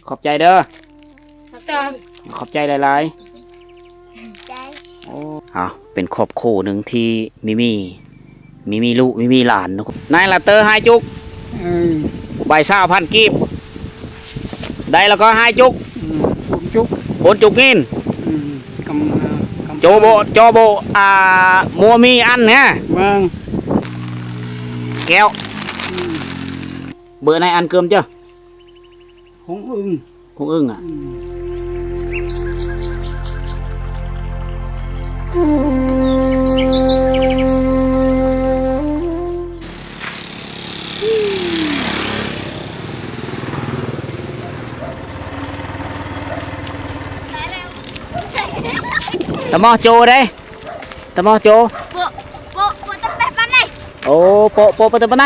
ຂອບໃຈເດີ. ຂອບໃຈ. ຂອບໃຈຫຼາຍໆ. ໃຈ. ໂອ້ ເອົາ ເປັນຄອບຄົວໜຶ່ງທີ່ມີ ມີ ມີ ມີລູກ ມີ ມີຫຼານ. ນາຍລະເຕີ ຫາຍຈຸກ. ເອີ ໃບຊາວພັນກີບ. ໄດ້ແລ້ວກໍຫາຍຈຸກ. ອືມ ໂອນຈຸກ ໂອນຈຸກກິນ. ອືມ ກຳ ກຳ ໂຈໂບ ໂຈໂບ ອ່າ ມົວມີອັນແຮະ ເບິ່ງ ແກ້ວ. ອືມ ເບີໃນອັນເກີມເຈົ້າ. ຄົງອຶ່ງ ຄົງອຶ່ງອະ. ອືມ ຕະໝໍ້ໂຈເດ້ ຕະໝໍ້ໂຈ. ໂປະ ໂປະ ໂປະຕະແປະປານໃດ? ໂອ້ ໂປະ ໂປະ ໂປະຕະປານໃດ?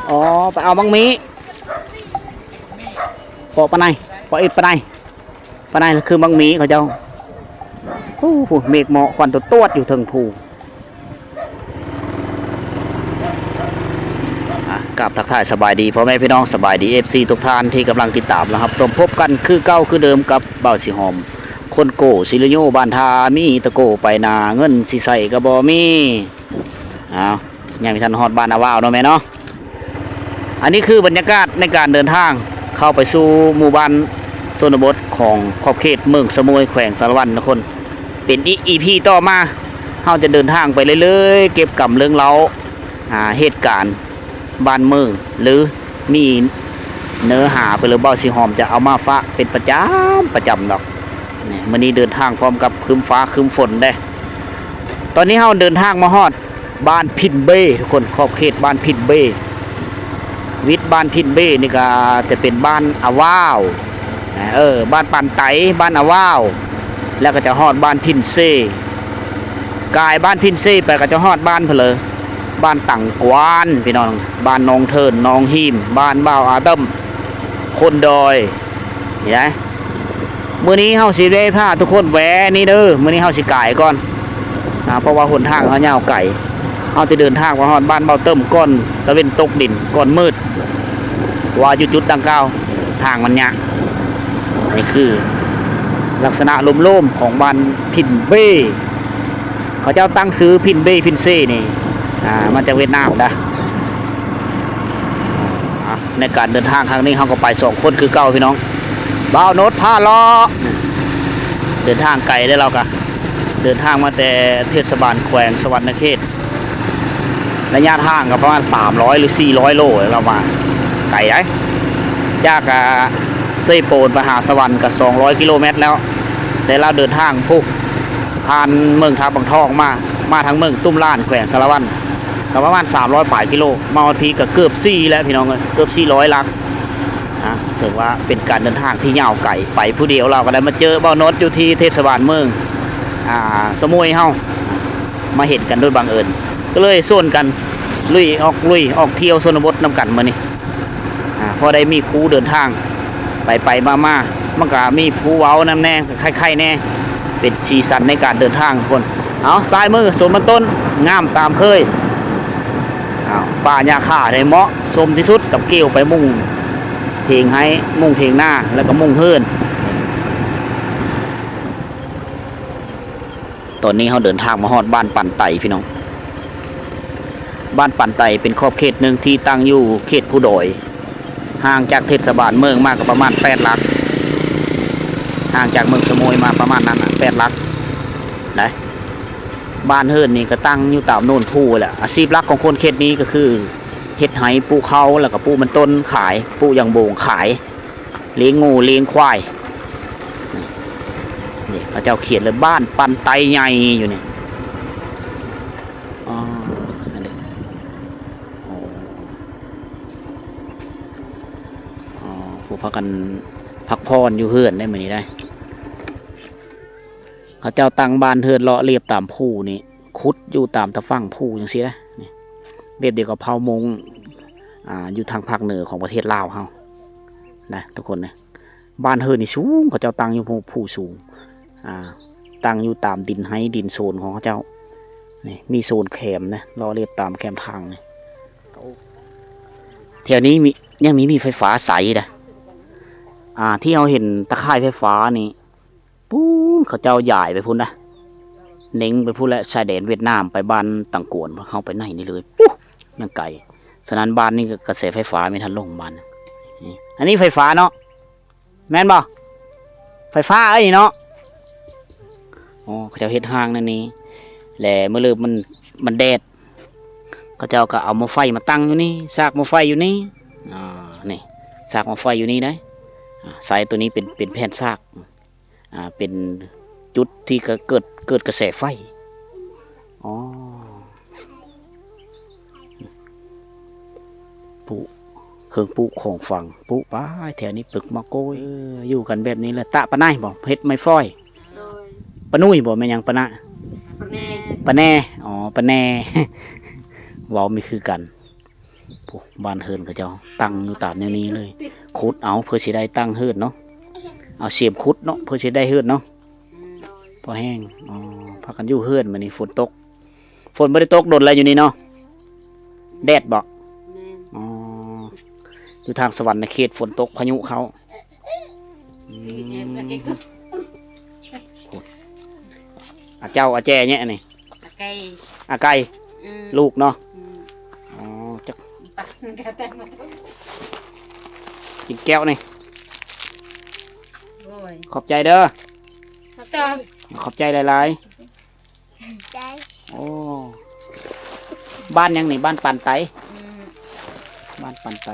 ອໍ ໄປເອົາບັກໝີ່. ເປາະປານໃດ ເປາະອິດປານໃດ ປານໃດຄືບັກໝີ່ເຂົາເຈົ້າ. ໂອ້ ເມກເໝາະຄວັນຕົວດໆຢູ່ເທິງພູ. ອ່ະ ກາບທັກທາຍສະບາຍດີພໍ່ແມ່ພີ່ນ້ອງ ສະບາຍດີເອັຟຊີທຸກທ່ານທີ່ກຳລັງຕິດຕາມ ແລະ ຮັບຊົມ. ພົບກັນຄືເກົ່າຄືເດີມກັບບ່າວສີຫອມ ຄົນໂກ ສີລະໂຍ ບ້ານທ່າມີ ຕະໂກໄປນາ ເງິນຊິໃຊ້ກໍບໍ່ມີ. ອ້າວ ຍັງບໍ່ທັນຮອດບ້ານອາວາວເນາະແມ່ເນາະ. ອັນນີ້ຄືບັນຍາກາດໃນການເດີນທາງເຂົ້າໄປສູ່ໝູ່ບ້ານຊົນນະບົດຂອງຂອບເຂດເມືອງສະໂໝຍ ແຂວງສາລະວັນນະຄົນ. ເປັນອີກອີພີຕໍ່ມາ ເຮົາຈະເດີນທາງໄປເລື້ອຍໆ ເກັບກຳເລື່ອງເລົ່າ ອ່າ ເຫດການບ້ານເມືອງ ຫຼື ມີເນື້ອຫາເພິ່ນ ຫຼື ບ່າວສີຫອມຈະເອົາມາຝາກເປັນປະຈຳ ປະຈຳດອກ. ນີ້ ມື້ນີ້ເດີນທາງພ້ອມກັບຄຶ້ມຟ້າຄຶ້ມຝົນເດ້. ຕອນນີ້ເຮົາເດີນທາງມາຮອດບ້ານພິນເບ ທຸກຄົນ ຂອບເຂດບ້ານພິນເບ. ວິດບ້ານພິນເບນີ້ກໍຈະເປັນບ້ານອາວາວ ເອີ ບ້ານປານໄຕ ບ້ານອາວາວ ແລ້ວກໍຈະຮອດບ້ານພິນເຊ. ກາຍບ້ານພິນເຊໄປກໍຈະຮອດບ້ານເພິ່ນເລີຍ ບ້ານຕັງກວານ ພີ່ນ້ອງ ບ້ານໜອງເທີນ ໜອງຮີມ ບ້ານບ່າວອາເຕີມ ໂພນດອຍ ນີ້ນະ. ມື້ນີ້ເຮົາຊິໄດ້ພາທຸກຄົນແວ່ນີ້ເດີ ມື້ນີ້ເຮົາຊິກາຍກ່ອນ ອ່າ ເພາະວ່າຫົນທາງເຮົາຍາວໄກ. ເຮົາຈະເດີນທາງມາຮອດບ້ານບ່າວເຕີມກ່ອນຕາເວັນຕົກດິນ ກ່ອນມືດ ເພາະວ່າຢູ່ຈຸດດັ່ງກ່າວທາງມັນຍາກ. ນີ້ຄືລັກສະນະໂລມໆຂອງບ້ານພິນເບ. ເຂົາເຈົ້າຕັ້ງຊື່ພິນເບ ພິນເຊນີ້ ອ່າ ມາຈາກຫວຽດນາມດາ. ອ່າ ໃນການເດີນທາງຄັ້ງນີ້ ເຮົາກໍໄປສອງຄົນຄືເກົ່າ ພີ່ນ້ອງ. ບ່າວໂນດພາເລາະ ເດີນທາງໄກເດ້ ລາວກະເດີນທາງມາແຕ່ເທດສະບານແຂວງສະຫວັນນະເຂດ. ໄລຍະທາງກໍປະມານສາມຮ້ອຍ ຫຼື ສີ່ຮ້ອຍໂລ ລາວວ່າ ໄກໃດ໋. ຈາກ ອ່າ ເຊໂປນໄປຫາສະຫວັນກໍສອງຮ້ອຍກິໂລແມັດແລ້ວ ແຕ່ລາວເດີນທາງພຸ້ນ ຜ່ານເມືອງທ່າບັງທອງມາ ມາທາງເມືອງຕຸ້ມລານ ແຂວງສາລະວັນ ກໍປະມານສາມຮ້ອຍປາຍກິໂລ ມາຮອດພີ້ກໍເກືອບສີ່ແລ້ວ ພີ່ນ້ອງເອີຍ ເກືອບສີ່ຮ້ອຍຫຼັກ. ອ່າ ຖືວ່າເປັນການເດີນທາງທີ່ຍາວໄກ ໄປຜູ້ດຽວ. ລາວກໍໄດ້ມາເຈີບ່າວໂນດຢູ່ທີ່ເທດສະບານເມືອງ ອ່າ ສະໂໝຍເຮົາ ມາເຫັນກັນໂດຍບັງເອີນ ກໍເລີຍຊວນກັນລຸຍອອກ ລຸຍອອກທ່ຽວຊົນນະບົດນຳກັນມື້ນີ້. ອ່າ ພໍໄດ້ມີຄູ່ເດີນທາງ ໄປໆມາໆ ມັນກະມີຜູ້ເວົ້ານຳແດ່ ໄຄໆແດ່ ເປັນສີສັນໃນການເດີນທາງທຸກຄົນ. ເອົາ ຊ້າຍມືສວນມັນຕົ້ນ ງາມຕາມເຄີຍ. ເອົາ ປ່າຫຍ້າຄາໄດ້ເໝາະສົມທີ່ສຸດກັບກ່ຽວໄປມຸງຖຽງໄຮ່ ມຸງຖຽງນາ ແລ້ວກໍມຸງເຮືອນ. ຕອນນີ້ເຮົາເດີນທາງມາຮອດບ້ານປັນໄຕ ພີ່ນ້ອງ. ບ້ານປັນໄຕເປັນຂອບເຂດໜຶ່ງທີ່ຕັ້ງຢູ່ເຂດພູດອຍ ຫ່າງຈາກເທດສະບານເມືອງມາກໍປະມານແປດຫຼັກ ຫ່າງຈາກເມືອງສະໂໝຍມາປະມານນັ້ນນະ ແປດຫຼັກໄດ໋. ບ້ານເຮືອນນີ້ກໍຕັ້ງຢູ່ຕາມໂນນພູແຫຼະ. ອາຊີບຫຼັກຂອງຄົນເຂດນີ້ກໍຄືເຮັດໄຮ່ ປູກເຂົ້າ ແລ້ວກໍປູກມັນຕົ້ນຂາຍ ປູກຢາງໂບງຂາຍ ລ້ຽງງົວລ້ຽງຄວາຍ. ນີ້ ນີ້ເຂົາເຈົ້າຂຽນເລີຍ ບ້ານປັນໄຕໃຫຍ່ຢູ່ນີ້. ອໍ ອັນນີ້ ໂອ້ ອໍ ຜູ້ພາກັນພັກຜ່ອນຢູ່ເຮືອນໄດ໋ມື້ນີ້ໄດ໋. ເຂົາເຈົ້າຕັ້ງບ້ານເຮືອນເລາະລຽບຕາມພູນີ້ ຂຸດຢູ່ຕາມຕາຝັ່ງພູຈັ່ງຊີ້ນະ. ນີ້ ແບບດຽວກັບເຜົ່າມົ້ງ ອ່າ ຢູ່ທາງພາກເໜືອຂອງປະເທດລາວເຮົານະ ທຸກຄົນນະ. ບ້ານເຮືອນນີ້ສູງ ເຂົາເຈົ້າຕັ້ງຢູ່ພູ ພູສູງ ອ່າ ຕັ້ງຢູ່ຕາມດິນໄຮ່ດິນໂຊນຂອງເຂົາເຈົ້າ. ນີ້ ມີໂຊນແຄມນະ ເລາະລຽບຕາມແຄມທາງນີ້. ແຖວນີ້ມີ ຍັງມີ ມີໄຟຟ້າໃຊ້ນະ. ອ່າ ທີ່ເຮົາເຫັນຕາຂ່າຍໄຟຟ້ານີ້ ປູ້ນ ເຂົາເຈົ້າຢາຍໄປພຸ້ນນະ ເໜັງໄປພຸ້ນແຫຼະ ຊາຍແດນຫວຽດນາມ ໄປບ້ານຕັງກວນ ເຮົາໄປໃນນີ້ເລີຍ ປູ້ ຍັງໄກ. ສະນັ້ນບ້ານນີ້ກະ ກະແສໄຟຟ້າມີທັນລົງບ້ານນີ້. ອັນນີ້ໄຟຟ້າເນາະ ແມ່ນບໍ່? ໄຟຟ້າເອີຍນີ້ເນາະ. ອໍ ເຂົາເຈົ້າເຮັດຮ່າງໃນນີ້ ແລະມື້ເລີບມັນ ມັນແດດ ເຂົາເຈົ້າກະເອົາໝໍ້ໄຟມາຕັ້ງຢູ່ນີ້ ຊາກໝໍ້ໄຟຢູ່ນີ້. ອ່າ ນີ້ ຊາກໝໍ້ໄຟຢູ່ນີ້ໄດ໋. ອ່າ ໃຊ້ໂຕນີ້ເປັນ ເປັນແຜ່ນຊາກ ອ່າ ເປັນຈຸດທີ່ກະເກີດ ເກີດກະແສໄຟ. ອໍ ປູກ ເຄື່ອງປູກຂອງຝັງ ປູກໄປແຖວນີ້ ປຶກ ໝາກໂກ້ຍ. ເອີ ຢູ່ກັນແບບນີ້ແຫຼະ. ຕະປະນາຍບໍ່? ເຮັດໄມ້ຟອຍ. ໂດຍ. ປະນຸຍບໍ່? ແມ່ນຫຍັງ? ປະນາ ປະແນ. ປະແນ. ອໍ ປະແນ. ເວົ້າບໍ່ຄືກັນ. ໂອ້ ບ້ານເຮືອນເຂົາເຈົ້າຕັ້ງຢູ່ຕາມແນວນີ້ເລີຍ ຂຸດເອົາເພື່ອຊິໄດ້ຕັ້ງເຮືອນເນາະ ເອົາເສມຂຸດເນາະ ເພື່ອຊິໄດ້ເຮືອນເນາະ. ອືມ ພໍແຮງ. ອໍ ພາກັນຢູ່ເຮືອນມື້ນີ້ ຝົນຕົກ ຝົນບໍ່ໄດ້ຕົກດົນແລ້ວຢູ່ນີ້ເນາະ. ແດດບໍ່? ແມ່ນ. ອໍ ຢູ່ທາງສະຫວັນນະເຂດຝົນຕົກ ພາຍຸເຂົ້າ. ອືມ ອາເຈົ້າອາແຈແຍະນີ້ ອາໄກ່ ອາໄກ່. ອືມ ລູກເນາະ. ອືມ ອໍ ຈັກ ປັກ ກິນແກ້ວນີ້. ໂອ້ຍ ຂອບໃຈເດີ ຂອບໃຈ ຂອບໃຈຫຼາຍໆ. ໃຈ. ໂອ້ ບ້ານຫຍັງນີ້? ບ້ານປານໄຕ. ອືມ ບ້ານປານໄຕ.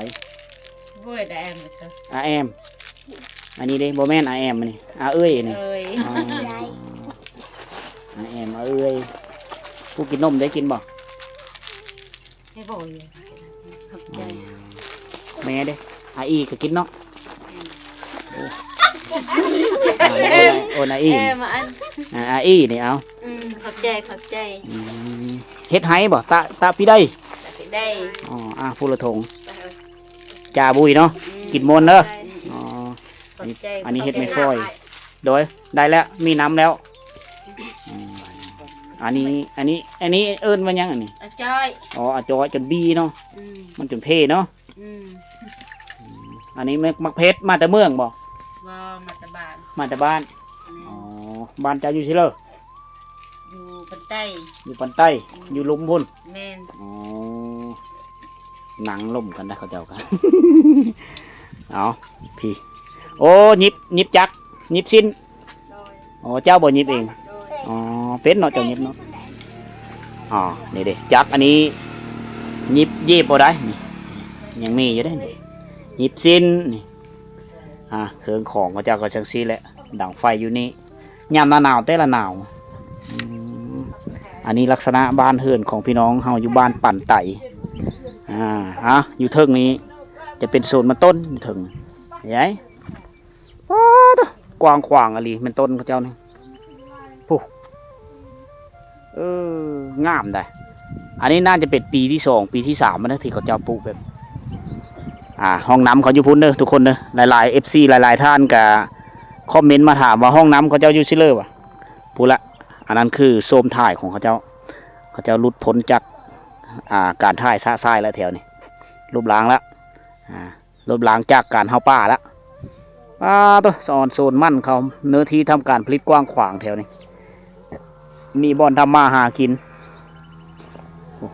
ໂອ້ຍ ອາແອມ ອາແອມ. ອັນນີ້ເດ້? ບໍ່ແມ່ນອາແອມ ອັນນີ້ ອາເອີຍ ອັນນີ້. ເອີຍ. ອໍ ອາແອມ ອາເອີຍ. ຜູ້ກິນນົມໄດ້ກິນບໍ່? ໃຫ້ບໍ່? ຂອບໃຈ. ແມ່ເດ້? ອາອີກະກິນເນາະ. ໂອ້ ໂອນາອີ. ເອີ ມາອັນ ອາ ອາອີນີ້ເອົາ. ອືມ ຂອບໃຈ ຂອບໃຈ. ອືມ ເຮັດໄຮ່ບໍ່? ຕະ ຕະປີໃດ? ຕະປີໃດ. ອໍ ອາ ຜູ້ລະຖົງ. ເອີ ຈ້າບຸ້ຍເນາະ. ອືມ ກິນມ່ວນເດີ. ຂອບໃຈ. ອໍ ອັນນີ້ ອັນນີ້ເຮັດໄມ້ຟອຍ. ໂດຍ ໄດ້ແລ້ວ ມີນ້ຳແລ້ວ. ອືມ ອັນນີ້ ອັນນີ້ ອັນນີ້ເອີ້ນວ່າຫຍັງອັນນີ້? ອາຈອຍ. ອໍ ອາຈອຍ ຈົນບີເນາະ. ອືມ ມັນຈົນເພເນາະ. ອືມ ອືມ ອັນນີ້ໝາກ ໝາກເພັດ ມາແຕ່ເມືອງບໍ່? ບໍ່ ມາແຕ່ບ້ານ. ມາແຕ່ບ້ານ. ແມ່ນ. ອໍ ບ້ານເຈົ້າຢູ່ໃສເລີ? ຢູ່ປານໃຕ້. ຢູ່ປານໃຕ້. ອືມ ຢູ່ລຸ່ມພຸ້ນ. ແມ່ນ. ອໍ ນັ່ງລົມກັນໄດ໋ເຂົາເຈົ້າກະ. ເອົາ ພີ້ ໂອ້ ຫຍິບ ຫຍິບຈັກ ຫຍິບສິ້ນ. ໂດຍ. ອໍ ເຈົ້າບໍ່ຫຍິບເອງ? ໂດຍ. ອໍ ເປັນເນາະ ເຈົ້າຫຍິບເນາະ. ອໍ ນີ້ເດ້ ຈັກອັນນີ້ຫຍິບ ຫຍິບບໍ່ໄດ້ນີ້ ຍັງມີຢູ່ເດ້ນີ້ ຫຍິບສິ້ນນີ້. ອ່າ ເຄື່ອງຂອງເຂົາເຈົ້າກະຈັ່ງຊີ້ແຫຼະ ດັງໄຟຢູ່ນີ້ ຍາມໜາວໆ ແຕ່ລະໜາວ. ອືມ ອັນນີ້ລັກສະນະບ້ານເຮືອນຂອງພີ່ນ້ອງເຮົາຢູ່ບ້ານປັນໄຕ. ອ່າ ອ່າ ຢູ່ເທິງນີ້ຈະເປັນສວນມັນຕົ້ນ ຢູ່ເທິງ ເຫັນໃດ? ປາດໂທ້ ກວ້າງຂວາງອີ່ຫຼີ ແມ່ນຕົ້ນເຂົາເຈົ້ານີ້ ພຸ້ນ. ເອີ ງາມໄດ໋. ອັນນີ້ໜ້າຈະເປັນປີທີສອງ ປີທີສາມແລ້ວທີ່ເຂົາເຈົ້າປູກແບບ ອ່າ ຫ້ອງນ້ຳເຂົາຢູ່ພຸ້ນເດີທຸກຄົນເດີ. ຫຼາຍໆ ເອັຟຊີ ຫຼາຍໆທ່ານກະຄອມເມັນມາຖາມວ່າຫ້ອງນ້ຳເຂົາເຈົ້າຢູ່ໃສເລີຫວາ? ພຸ້ນລະ ອັນນັ້ນຄືໂຊມຖ່າຍຂອງເຂົາເຈົ້າ ເຂົາເຈົ້າຫຼຸດພົ້ນຈາກ ອ່າ ການຖ່າຍຊະຊາຍລະແຖວນີ້ ລົບລ້າງລະ ອ່າ ລົບລ້າງຈາກການເຮົາປ່າລະ. ປາດໂທ້ ສະອອນໂຊນມັນເຂົາ ເນື້ອທີ່ທຳການຜະລິດກວ້າງຂວາງແຖວນີ້ ມີບ່ອນທຳມາຫາກິນ. ໂອ້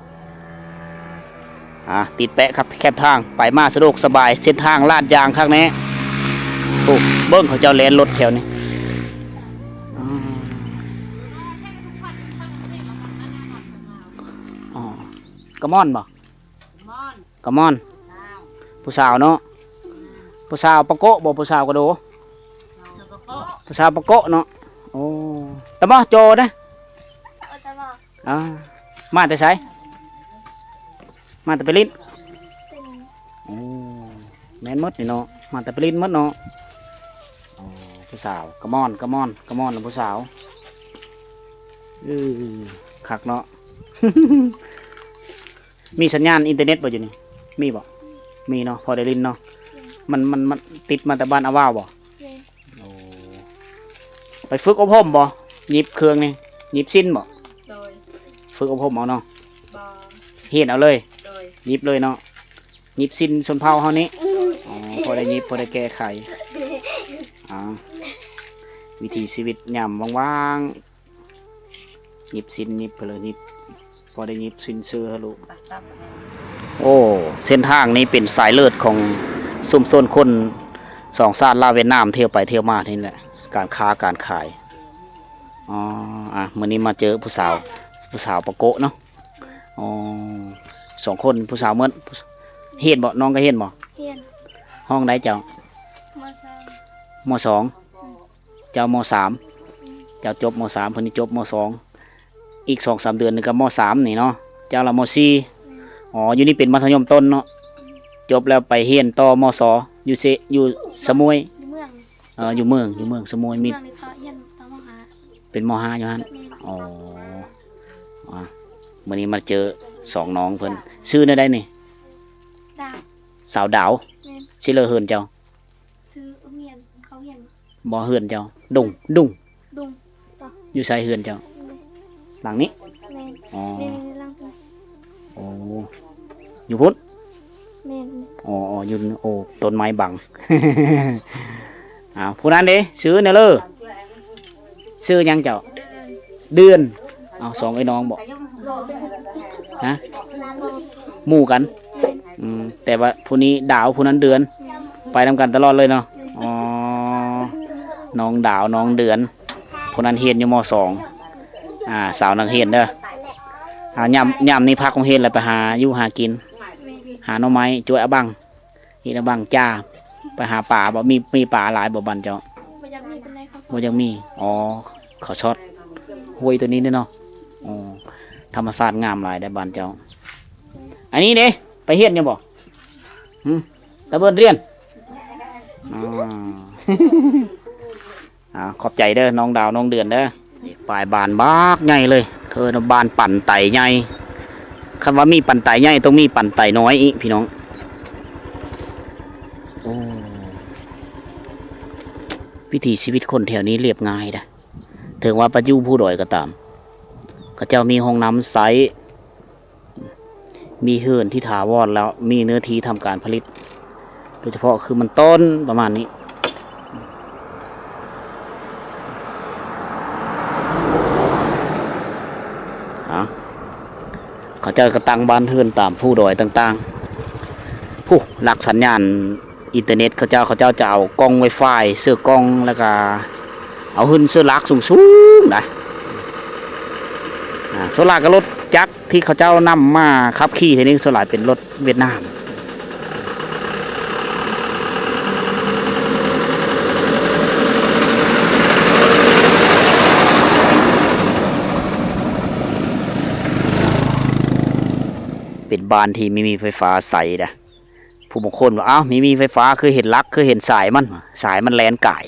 ອ່າ ຕິດແປະຄັບແຄບທາງ ໄປມາສະດວກສະບາຍ ເສັ້ນທາງລາດຢາງຄັກແນ່. ໂອ້ ເບິ່ງເຂົາເຈົ້າແລ່ນລົດແຖວນີ້. ອືມ ອໍ ກະມ່ອນບໍ່? ກະມ່ອນ ຜູ້ສາວເນາະ. ຜູ້ສາວປະໂກະບໍ່? ຜູ້ສາວກະໂດ ຜູ້ສາວປະໂກະເນາະ. ໂອ້ ຕະມາໂຈເດ້. ອ່າ ມາແຕ່ໃສ? ມາແຕ່ໄປຫຼິ້ນ. ໂອ້ ແມ່ນໝົດນີ້ເນາະ ມາແຕ່ໄປຫຼິ້ນໝົດເນາະ. ອໍ ຜູ້ສາວ ກະມ່ອນ ກະມ່ອນ ກະມ່ອນນະຜູ້ສາວ. ເອີ ຄັກເນາະ. ມີສັນຍານອິນເຕີເນັດບໍ່ຢູ່ນີ້? ມີບໍ່? ມີເນາະ ພໍໄດ້ຫຼິ້ນເນາະ. ມັນ ມັນ ມັນຕິດມາແຕ່ບ້ານອາວາວບໍ່? ໂອ້ ໄປຝຶກອົບຮົມບໍ່? ຫຍິບເຄື່ອງນີ້ ຫຍິບສິ້ນບໍ່? ໂດຍ. ຝຶກອົບຮົມເອົາເນາະ. ບໍ່. ຮຽນເອົາເລີຍ. ໂດຍ. ຫຍິບເລີຍເນາະ. ຫຍິບສິ້ນຊົນເຜົ່າເຮົານີ້. ອໍ ພໍໄດ້ຫຍິບ ພໍໄດ້ແກ້ໄຂ. ວິຖີຊີວິດຍາມວ່າງໆ ຫຍິບສິ້ນຫຍິບເພີລະຫຍິບ ພໍໄດ້ຫຍິບສິ້ນເຊື່ອໃຫ້ລູກ. ໂອ້ ເສັ້ນທາງນີ້ເປັນສາຍເລືອດຂອງຊຸມຊົນຄົນສອງຊາດລາວຫວຽດນາມ ທ່ຽວໄປທ່ຽວມານີ້ແຫຼະ ການຄ້າການຂາຍ. ອໍ ອາ ມື້ນີ້ມາເຈີຜູ້ສາວ ຜູ້ສາວປາໂກະເນາະ. ອໍ ສອງຄົນ ຜູ້ສາວໝົດ. ຮຽນບໍ່? ນ້ອງກໍຮຽນບໍ່? ຮຽນ. ຫ້ອງໃດເຈົ້າ? ມໍສອງ. ມໍສອງ. ອືມ. ເຈົ້າມໍສາມ. ອືມ. ເຈົ້າຈົບມໍສາມ ເພິ່ນນີ້ຈົບມໍສອງ. ອີກສອງສາມເດືອນນີ້ກໍມໍສາມນີ້ເນາະ. ເຈົ້າລະມໍສີ່. ອືມ. ອໍ ຢູ່ນີ້ເປັນມັດທະຍົມຕົ້ນເນາະ. ອືມ. ຈົບແລ້ວໄປຮຽນຕໍ່ມໍສອງ ຢູ່ເຊ ຢູ່ສະໝວຍ. ຢູ່ເມືອງ. ເອີ ຢູ່ເມືອງ ຢູ່ເມືອງສະໝວຍ. ມີ ຢູ່ເມືອງນີ້ຕໍ່ຮຽນຕໍ່ມໍຫ້າ. ເປັນມໍຫ້າຢູ່ຫັ້ນ. ແມ່ນ. ອໍ ອາ ມື້ນີ້ມາເຈີສອງນ້ອງເພິ່ນ. ເຈົ້າ. ຊື່ແນວໃດນີ້? ດາວ. ສາວດາວ. ແມ່ນ. ຊື່ເລີເຮືອນເຈົ້າ? ຊື່ໂຮງຮຽນ ເຂົາຮຽນ. ບໍ່ ເຮືອນເຈົ້າ. ດົງ ດຸງ. ດຸງ. ຢູ່ໃສເຮືອນເຈົ້າ? ນີ້. ຫຼັງນີ້? ແມ່ນ. ອໍ ນີ້ໆໆ ຫຼັງນີ້. ໂອ້ ຢູ່ພຸ້ນ? ແມ່ນ. ອໍ ຢູ່ ໂອ້ ຕົ້ນໄມ້ບັງ. ອ້າວ ຜູ້ນັ້ນເດ ຊື່ແນວເລີ? ຊື່ຫຍັງເຈົ້າ? ເດືອນ. ເດືອນ. ເອົາ ສອງເອື້ອຍນ້ອງບໍ? ຮະ? ໝູ່ກັນ? ແມ່ນ. ອືມ ແຕ່ວ່າຜູ້ນີ້ດາວ ຜູ້ນັ້ນເດືອນ. ແມ່ນ. ໄປນຳກັນຕະຫຼອດເລີຍເນາະ? ແມ່ນ. ອໍ ນ້ອງດາວ ນ້ອງເດືອນ. ຜູ້ນັ້ນຮຽນຢູ່ ມໍສອງ. ອ່າ ສາວນັກຮຽນເດີ. ອ່າ ຍາມ ຍາມນີ້ພັກໂຮງຮຽນແລ້ວໄປຫາຢູ່ຫາກິນ. ແມ່ນ. ຫາໜໍ່ໄມ້ ຈວຍອາບັງ ເຮັດອາບັງຈ້າ. ໄປຫາປາບໍ່? ມີ ມີປາຫຼາຍບໍ່ບ້ານເຈົ້າ? ບໍ່ຢາກມີປານໃດ ເຂົາຊອດ. ບໍ່ຢາກມີ. ອໍ ເຂົາຊອດ. ຫ້ວຍໂຕນີ້ເນາະ. ອໍ ທຳມະຊາດງາມຫຼາຍເດ້ບ້ານເຈົ້າ. ອັນນີ້ເດ ໄປຮຽນຢູ່ບໍ່? ຫຶ? ຕາເບິ່ນຮຽນ. ອໍ ອ່າ ຂອບໃຈເດີ ນ້ອງດາວ ນ້ອງເດືອນເດີ. ປ້າຍບ້ານບັກໃຫຍ່ເລີຍ ເອີ້ນວ່າບ້ານປັນໄຕໃຫຍ່. ຄັນວ່າມີປັນໄຕໃຫຍ່ ຕ້ອງມີປັນໄຕນ້ອຍອີກ ພີ່ນ້ອງ. ໂອ້ ວິຖີຊີວິດຄົນແຖວນີ້ລຽບງ່າຍເດ້. ເຖິງວ່າໄປຢູ່ພູດອຍກໍຕາມ ເຂົາເຈົ້າມີຫ້ອງນ້ຳໃຊ້. ມີເຮືອນທີ່ຖາວອນແລ້ວ ມີເນື້ອທີ່ທຳການຜະລິດ ໂດຍສະເພາະຄືມັນຕົ້ນປະມານນີ້. ເຂົາເຈົ້າກໍຕັ້ງບ້ານເຮືອນຕາມພູດອຍຕ່າງໆ. ຜູ້ ຫຼັກສັນຍານ ອິນເຕີເນັດເຂົາເຈົ້າ ເຂົາເຈົ້າຈະເອົາກ້ອງໄວຟາຍ ເຊື່ອກ້ອງ ແລ້ວກະເອົາຫຶ້ນເຊື້ອຫຼັກສູງໆນະ. ອ່າ ສ່ວນຫຼາຍກໍລົດຈັກທີ່ເຂົາເຈົ້ານຳມາຂັບຂີ່ແຖວນີ້ ສ່ວນຫຼາຍເປັນລົດຫວຽດນາມ. ເປັນບ້ານທີ່ມີ ມີໄຟຟ້າໃຊ້ເດ້. ຜູ້ບາງຄົນວ່າ ອ້າວ ມີ ມີໄຟຟ້າ ຄືເຫັນຫຼັກ ຄືເຫັນສາຍມັນ ສາຍມັນແລ່ນກາຍ.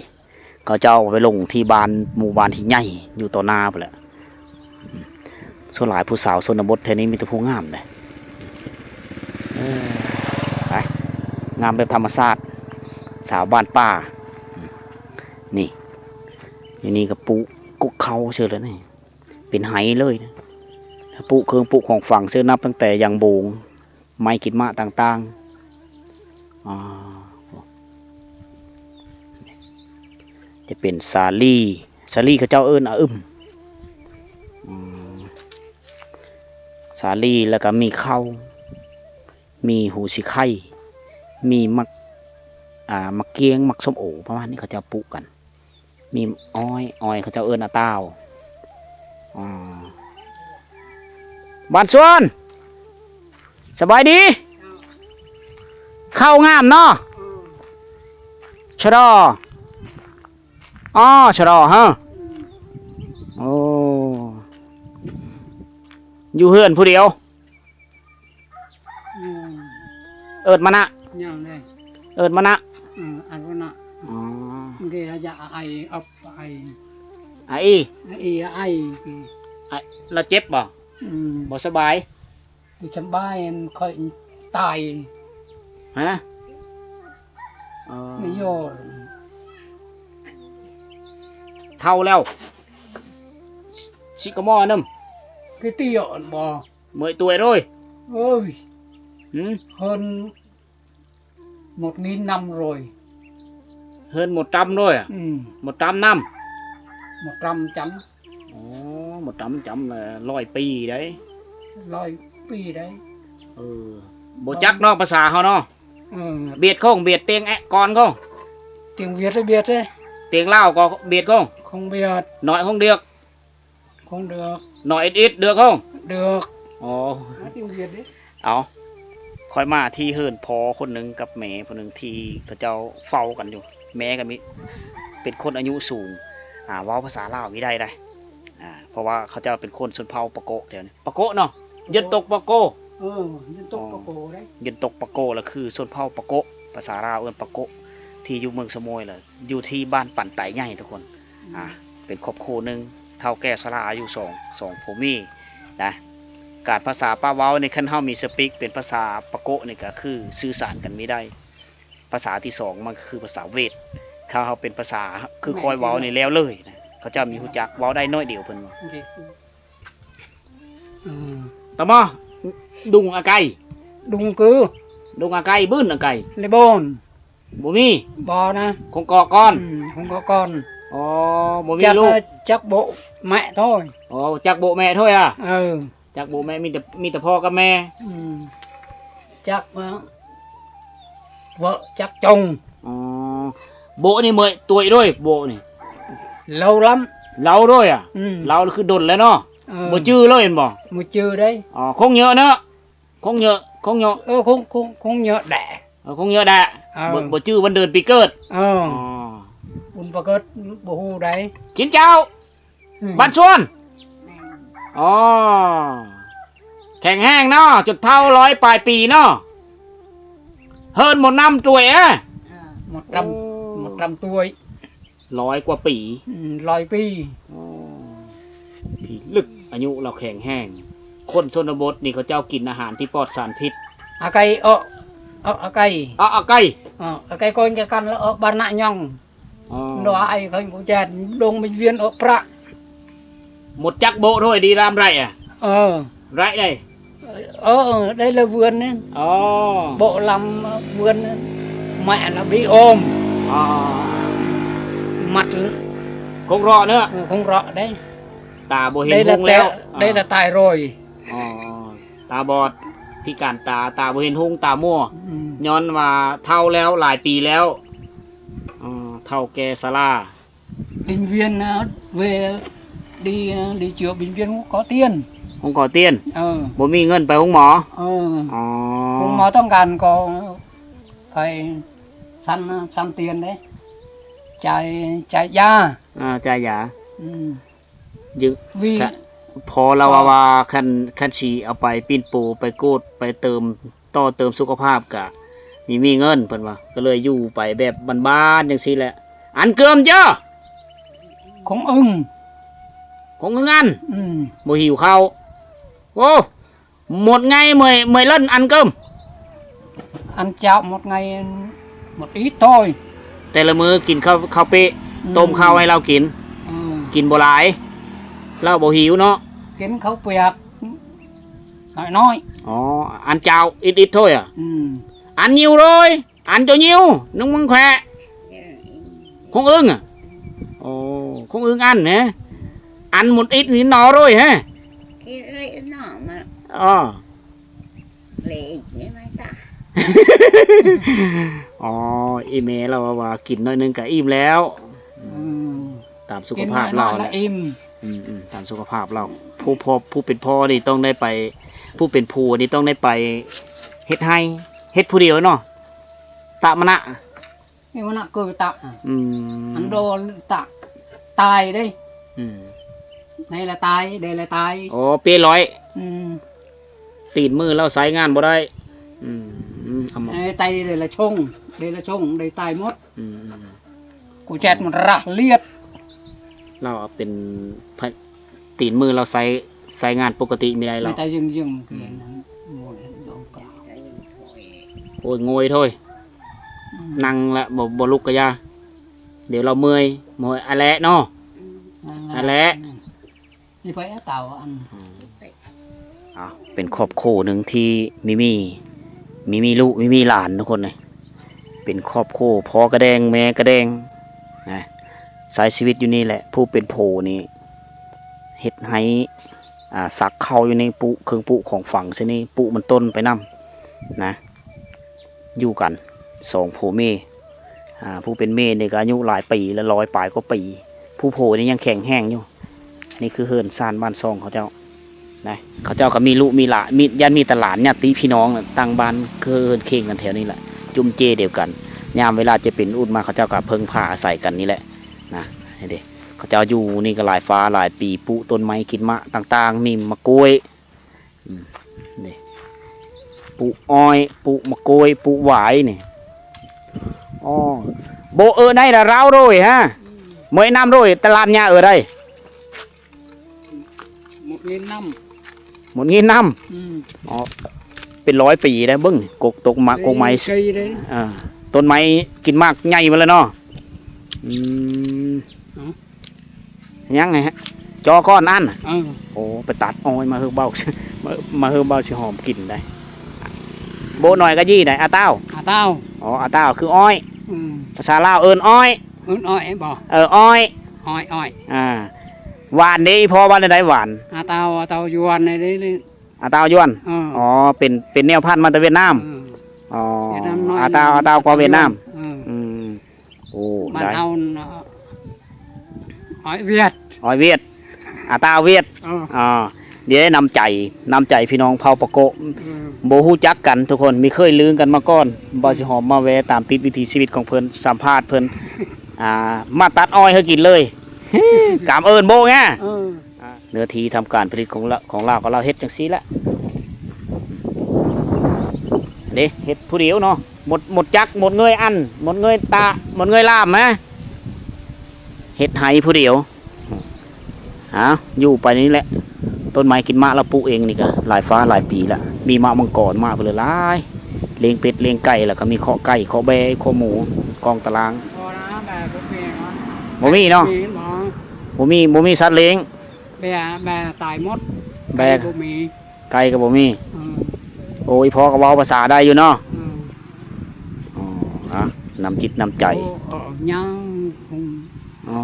ເຂົາເຈົ້າເອົາໄປລົງທີ່ບ້ານ ໝູ່ບ້ານທີ່ໃຫຍ່ຢູ່ຕໍ່ໜ້າພຸ້ນແຫຼະ. ສ່ວນຫຼາຍຜູ້ສາວຊົນນະບົດແຖວນີ້ມີແຕ່ຜູ້ງາມເດ້. ເອີ ໄປ ງາມແບບທຳມະຊາດ ສາວບ້ານປ່າ. ນີ້ ຢູ່ນີ້ກໍປູກກົກເຂົ້າເຊີແລ້ວນີ້ ເປັນໄຮ່ເລີຍນະ. ປູກເຄື່ອງປູກຂອງຝັງເຊີ ນັບຕັ້ງແຕ່ຢາງໂບງ ໄມ້ກິດມະຕ່າງໆ. ອ່າ ຈະເປັນສາລີ ສາລີເຂົາເຈົ້າເອີ້ນອະອຶມ. ອືມ ສາລີ ແລ້ວກໍມີເຂົ້າ ມີຫູສີໄຄ ມີໝາກ ອ່າ ໝາກກ້ຽງ ໝາກສົ້ມໂອ ປະມານນີ້ ເຂົາເຈົ້າປູກກັນ. ມີອ້ອຍ ອ້ອຍເຂົາເຈົ້າເອີ້ນອາຕ່າວ. ອ່າ ບ້ານສວນ ສະບາຍດີ. ເຂົ້າງາມເນາະ. ຊະລໍ ອໍ ຊະລໍ ຮະ. ໂອ້ ຢູ່ເຮືອນຜູ້ດຽວ. ອືມ ເອີ້ນມານະ ຍັງເລີຍ ເອີ້ນມານະ. ເອີ ອັນນັ້ນນະ. ອໍ ມັນກໍຢາກໄອ ອັບໄອ ອາອີ ອາອີ ອາໄອ. ອາ ລາວເຈັບບໍ່? ອືມ ບໍ່ສະບາຍ ບໍ່ສະບາຍ ຂ້ອຍຕາຍ. ຮະ? ເອີ ໄມ່ຢໍ້ ເຖົ້າແລ້ວ ຊິກະໝໍ້ນຳ ກະຕິອອນບໍ່? ເມື່ອຍຕົວໂດຍ ໂອ້ຍ ຫຶ? ເພິ່ນໝົດນີ້ນຳໂດຍ ເຮືອນໝົດຕຳດ້ວຍອະ? ອືມ ໝົດຕຳນຳ. ໝົດຕຳຈຳ. ອໍ ໝົດຕຳຈຳລະຮ້ອຍປີໄດ໋. ຮ້ອຍປີໄດ໋. ເອີ ບໍ່ຈັກເນາະ ພາສາເຮົາເນາະ. ເອີ ບຽດຄົງ ບຽດຕຽງແອະກ່ອນຄົງ ຕຽງຫວຽດ ບຽດເດ້. ຕຽງລາວກໍບຽດຄົງ ຄົງບຽດ. ໜ້ອຍຄົງເດືອກ ຄົງເດືອກ. ໜ້ອຍອິດໆ ເດືອກຄົງ ເດືອກ. ອໍ ຕຽງຫວຽດເດ້. ເອົາ ຂ້ອຍມາທີ່ເຮືອນພໍ່ຄົນໜຶ່ງກັບແມ່ຜູ້ໜຶ່ງທີ່ເຂົາເຈົ້າເຝົ້າກັນຢູ່. ແມ່ກໍມີ ເປັນຄົນອາຍຸສູງ ອ່າ ເວົ້າພາສາລາວບໍ່ໄດ້ໃດ໋ ອ່າ ເພາະວ່າເຂົາເຈົ້າເປັນຄົນຊົນເຜົ່າປາໂກະແຖວນີ້. ປາໂກະເນາະ ເຢັນຕົກປາໂກ. ເອີ ເຢັນຕົກປາໂກເດ້. ເຢັນຕົກປາໂກລະຄືຊົນເຜົ່າປາໂກະ ພາສາລາວເອີ້ນປາໂກະ ທີ່ຢູ່ເມືອງສະໂໝຍ ລະຢູ່ທີ່ບ້ານປັນໄຕໃຫຍ່ທຸກຄົນ. ອ່າ ເປັນຄອບຄົວໜຶ່ງ ເຖົ້າແກ່ຊະລາອາຍຸສອງ ສອງຜົວເມຍນະ. ການພາສາປະເວົ້ານີ້ ຄັນເຮົາມີສະປິກເປັນພາສາປາໂກະນີ້ ກໍຄືສື່ສານກັນມີໄດ້. ພາສາທີສອງມັນກໍຄືພາສາເວດ. ຖ້າເຮົາເປັນພາສາຄືຂ້ອຍເວົ້ານີ້ແລ້ວເລີຍນະ. ເຂົາເຈົ້າມີຮູ້ຈັກ ເວົ້າໄດ້ໜ້ອຍດຽວເພິ່ນວ່າ. ຕະມໍ ດຸງອາໄກ ດຸງຄື ດຸງອາໄກ ບືນອາໄກ ເລບອນ. ບໍ່ມີ ບໍ່ນະ ຄົງເກາະກ່ອນ. ອືມ ຄົງເກາະກ່ອນ. ອໍ ບໍ່ມີລູກ. ຈັກໂບະແມະໂທຍ. ອໍ ຈັກໂບະແມະໂທຍອະ. ເອີ ຈັກໂບະແມະ ມີແຕ່ ມີແຕ່ພໍ່ກັບແມ່. ອືມ ຈັກເວີະ ຈັກຈົງ. ອໍ ໂບະນີ້ເມີຍຕົວອີກດ້ວຍ ໂບະນີ້ ລາວລຳ ລາວດ້ວຍອະ. ອືມ ລາວຄືດົນແລ້ວເນາະ. ເອີ ບໍ່ຈື່ເລີຍແມ່ນບໍ່? ບໍ່ຈື່ເດ້. ອໍ ຄົງເຍອະເນາະ. ຄົງເຍອະ ຄົງເຍອະ. ເອີ ຄົງ ຄົງ ຄົງເຍອະແດ່. ເອີ ຄົງເຍອະແດ່. ເອີ ບໍ່ ບໍ່ຈື່ວັນເດືອນປີເກີດ. ເອີ ອໍ ບຸນປະເກີດບໍ່ຮູ້ໃດ໋. ກິນເຈົ້າ. ອືມ ບ້ານຊວນ. ແມ່ນ. ອໍ ແຂງແຮງເນາະ ຈົນເຖົ້າຮ້ອຍປາຍປີເນາະ. ເຮືອນໝົດນ້ຳຖ້ວຍເອ. ເອີ ໝົດຕຳ ໝົດຕຳຖ້ວຍ. ຮ້ອຍກວ່າປີ. ອືມ ຮ້ອຍປີ. ອໍ ທີ່ລຶກ ອາຍຸລາວແຂງແຮງ. ຄົນຊົນນະບົດນີ້ເຂົາເຈົ້າກິນອາຫານທີ່ປອດສານພິດ. ອາໄກ່ ເອາະ ເອາະ ອາໄກ່ ເອາະ ອາໄກ່ ເອາະ ອາໄກ່ ກໍຈະກັນລະ ເອາະ ບານນະຍອງ. ອໍ ດອກອາໄກ່ ເຂົາກໍຈະລົງໄປວຽນ ເອາະ ປະ. ໝົດຈັກໂບະໂທຍ ດີລຳໄດ້ອະ. ເອີ ໄດ້ໄດ໋. ເອີ ໄດ້ລະເວືອນນີ້. ອໍ ໂບະລຳເວືອນ ແມ່ນລະບີໂອມ. ອໍ ມັດ ຄົງເຣາະເນາະ. ເອີ ຄົງເຣາະເດ້. ຕາບໍ່ເຫັນຮຸ່ງແລ້ວ ໄດ້ລະຕາຍໂຣຍ. ອໍ ຕາບອດ ພິການຕາ ຕາບໍ່ເຫັນຮຸ່ງ ຕາມົວ. ອືມ ຍ້ອນວ່າເຖົ້າແລ້ວ ຫຼາຍປີແລ້ວ. ອໍ ເຖົ້າແກ່ຊະລາ. Bệnh viện, ơ, về đi, ơ, đi chữa bệnh viện không có tiền. ໂຮງໝໍຕຽນ. ເອີ ບໍ່ມີເງິນໄປໂຮງໝໍ. ເອີ ອໍ ໂຮງໝໍຕ້ອງການກໍໄປສັນ ສັນຕຽນເດ້ ຈ່າຍ ຈ່າຍຢາ. ອ່າ ຈ່າຍຢາ. ອືມ ຢູ່ ວິ ກະ ພໍລາວວ່າ ຄັນ ຄັນຊິເອົາໄປປິ່ນປູ ໄປກວດ ໄປເຕີມ ຕໍ່ເຕີມສຸຂະພາບກະມີ ມີເງິນ ເພິ່ນວ່າ ກໍເລີຍຢູ່ໄປແບບບ້ານໆ ຈັ່ງຊີ້ແຫຼະ. ອັນເກີມເຈົ້າ ຄົງອຶງ ຄົງອຶງອັນ. ອືມ ບໍ່ຫິວເຂົ້າ. ໂອ້ ໝົດໄງເມື່ອຍ ເມື່ອຍເລີ້ນອັນເກີມ. ອັນເຈົ້າໝົດໄງ ໝົດອີກໂຕຍ. ແຕ່ລະມື້ກິນເຂົ້າ ເຂົ້າເປະ. ອືມ ຕົ້ມເຂົ້າໃຫ້ລາວກິນ. ອືມ ກິນບໍ່ຫຼາຍ ລາວບໍ່ຫິວເນາະ. ກິນເຂົ້າປຽກ ນ້ອຍໆ. ອໍ ອັນເຈົ້າອິດໆໂທຍອະ. ອືມ ອັນຍິວໂລຍ ອັນເຈົ້າຍິວ ນຸງມັງແຂວະ ຄົງອຶງອະ. ໂອ້ ຄົງອຶງອັນແນະ ອັນໝົດອິດນີ້ໜໍໂລຍແຮ. ອໍ ອີ່ແມ່ລາວວ່າ ກິນໜ້ອຍໜຶ່ງກະອີ່ມແລ້ວ. ອືມ ຕາມສຸຂະພາບລາວແຫຼະ. ອືມໆ ຕາມສຸຂະພາບລາວ. ຜູ້ພໍ່ ຜູ້ເປັນພໍ່ນີ້ຕ້ອງໄດ້ໄປ ຜູ້ເປັນຜົວນີ້ຕ້ອງໄດ້ໄປເຮັດໄຮ່ ເຮັດຜູ້ດຽວເນາະ. ຕະມະນະ ນີ້ມະນະເກີຕະ. ອືມ ອັນໂດຕະ ຕາຍເດ້. ອືມ ໃນລະຕາຍ ໃດລະຕາຍ. ໂອ້ ເປຮ້ອຍ. ອືມ ຕີນມືລາວໃຊ້ງານບໍ່ໄດ້. ອືມ ເອົາມາ ໄດ້ໄຕ ໄດ້ລະຊົງ ໄດ້ລະຊົງ ໄດ້ຕາຍໝົດ. ອືມ ກູແຈດມັນຣະລຽດ. ລາວເປັນ ຕີນມືລາວໃຊ້ ໃຊ້ງານປົກກະຕິມີໄດ້ລາວ. ແຕ່ຍຶງໆ ອືມ ໂອ້ຍ ໂງຍໂທຍ. ອືມ ນັ່ງລະ ບໍ່ ບໍ່ລຸກກະຢ່າ ດຽວລາວເມື່ອຍ. ໂມຍ ອະແລະເນາະ. ອືມ ອະແລະ. ນີ້ໄປເອົາເຕົາອັນ ອືມ ເອົາ ເປັນຄອບຄົວໜຶ່ງທີ່ມີ ມີ ມີ ມີລູກ ມີ ມີຫຼານທຸກຄົນເລີຍ. ປັນຄອບຄົວ ພໍ່ກະແດງ ແມ່ກະແດງນະ ໃຊ້ຊີວິດຢູ່ນີ້ແຫຼະ. ຜູ້ເປັນພໍ່ນີ້ເຮັດໄຮ່ ອ່າ ສັກເຂົ້າຢູ່ໃນປຸ ເຄື່ອງປຸຂອງຝັງໃສ່ນີ້ ປຸມັນຕົ້ນໄປນຳນະ. ຢູ່ກັນສອງຜົວເມຍ ອ່າ ຜູ້ເປັນແມ່ນີ້ກໍອາຍຸຫຼາຍປີແລ້ວ ຮ້ອຍປາຍກວ່າປີ ຜູ້ຜົວນີ້ຍັງແຂງແຮງຢູ່. ນີ້ຄືເຮືອນຊານບ້ານຊ່ອງເຂົາເຈົ້ານະ ເຂົາເຈົ້າກໍມີລູກມີຫຼານ ມີ ຢ້ານມີແຕ່ຫຼານຍາດຕິພີ່ນ້ອງ ຕັ້ງບ້ານເຮືອນເຄງກັນແຖວນີ້ແຫຼະ ຈຸ້ມເຈ້ດຽວກັນ. ຍາມເວລາເຈັບເປັນອຸດມາ ເຂົາເຈົ້າກໍເພິ່ງພາອາໄສກັນນີ້ແຫຼະນະ. ນີ້ເດ້ ເຂົາເຈົ້າຢູ່ນີ້ກໍຫຼາຍຟ້າຫຼາຍປີ ປູກຕົ້ນໄມ້ກິນໝາກຕ່າງໆ ມີໝາກກ້ວຍ ອືມ ນີ້ ປູກອ້ອຍ ປູກໝາກກ້ວຍ ປູກຫວາຍນີ້. ອໍ ໂບເອີໄນລະລາວໂດຍຮະ ເມຍນຳໂດຍຕະຫຼາດຍາເອີໄດ ໝົດເງິນນຳ ໝົດເງິນນຳ. ອືມ ອໍ ເປັນຮ້ອຍປີໄດ໋ ເບິ່ງກົກຕົກມາ ກົກໄມ້ ເອີ ຕົ້ນໄມ້ກິນໝາກໃຫຍ່ໝົດແລ້ວເນາະ. ອືມ ເອົ້າ ຍັງໄງຮະ ຈໍກ່ອນອັນ ເອີ ໂອ້ ໄປຕັດອ້ອຍມາເຮີເບົາ ມາ ມາເຮີເບົາຊິຫອມກິນໄດ໋. ໂບໜ້ອຍກະຢີໄດ໋ ອາຕາວ ອາຕາວ ອໍ ອາຕາວຄືອ້ອຍ. ອືມ ພາສາລາວເອີ້ນອ້ອຍ ເອີ້ນອ້ອຍບໍ? ເອີ ອ້ອຍ ອ້ອຍ ອ້ອຍ ອ່າ ຫວານເດ ອີພໍ່ວ່າແນວໃດຫວານ? ອາຕາວ ອາຕາວຢວນເດ ອາຕາວຢວນ. ເອີ ອໍ ເປັນ ເປັນແນວພັນມາແຕ່ຫວຽດນາມ. ເອີ ອໍ ອາຕາວ ອາຕາວກວ່າຫວຽດນາມ. ເອີ ອືມ ໂອ້ ບ້ານເຮົານະ ອ້ອຍຫວຽດ ອ້ອຍຫວຽດ ອາຕາວຫວຽດ. ເອີ ອໍ ດຽວໄດ້ນ້ຳໃຈ ນ້ຳໃຈພີ່ນ້ອງເຜົ່າປະໂກະ ເອີ ບໍ່ຮູ້ຈັກກັນທຸກຄົນ ມີເຄີຍລືກັນມາກ່ອນ. ອືມ ບ່າວຊິຫອມມາແວ່ຕາມຕິດວິຖີຊີວິດຂອງເພິ່ນ ສຳພາດເພິ່ນ ອ່າ ມາຕັດອ້ອຍໃຫ້ກິນເລີຍ ກຳເອີ້ນໂບງາ. ເອີ ອ່າ ເນື້ອທີ່ທຳການຜະລິດຂອງລາ ຂອງລາວ ກໍລາວເຮັດຈັ່ງຊີ້ແຫຼະເດ້ ເຮັດຜູ້ດຽວເນາະ ໝົດ ໝົດຈັກ ໝົດເງີຍອັນ ໝົດເງີຍຕາ ໝົດເງີຍລາມນະ ເຮັດໄຮ່ຜູ້ດຽວ. ຫາ ຢູ່ໄປນີ້ແຫຼະ ຕົ້ນໄມ້ກິນໝາກລາວປູກເອງນີ້ກະຫຼາຍຟ້າຫຼາຍປີລະ ມີໝາກມັງກອນ ໝາກເພິ່ນຫຼາຍ ລ້ຽງເປັດລ້ຽງໄກ່ ແລ້ວກະມີເຄາະໄກ່ເຄາະແບ້ເຄາະໝູ ກອງຕະລາງ. ບໍ່ມີເນາະ ບໍ່ມີ ບໍ່ມີສັດລ້ຽງ. ແບ້ ແບ້ຕາຍໝົດ ແບ້ ໄກ່ບໍ່ມີ ໄກ່ກໍບໍ່ມີ. ອືມ ໂອ້ ອີພໍ່ກໍເວົ້າພາສາໄດ້ຢູ່ເນາະ. ອືມ ອໍ ນະ ນ້ຳຈິດນ້ຳໃຈ. ໂອ້ ເອີ ຍັງຄົງ ອໍ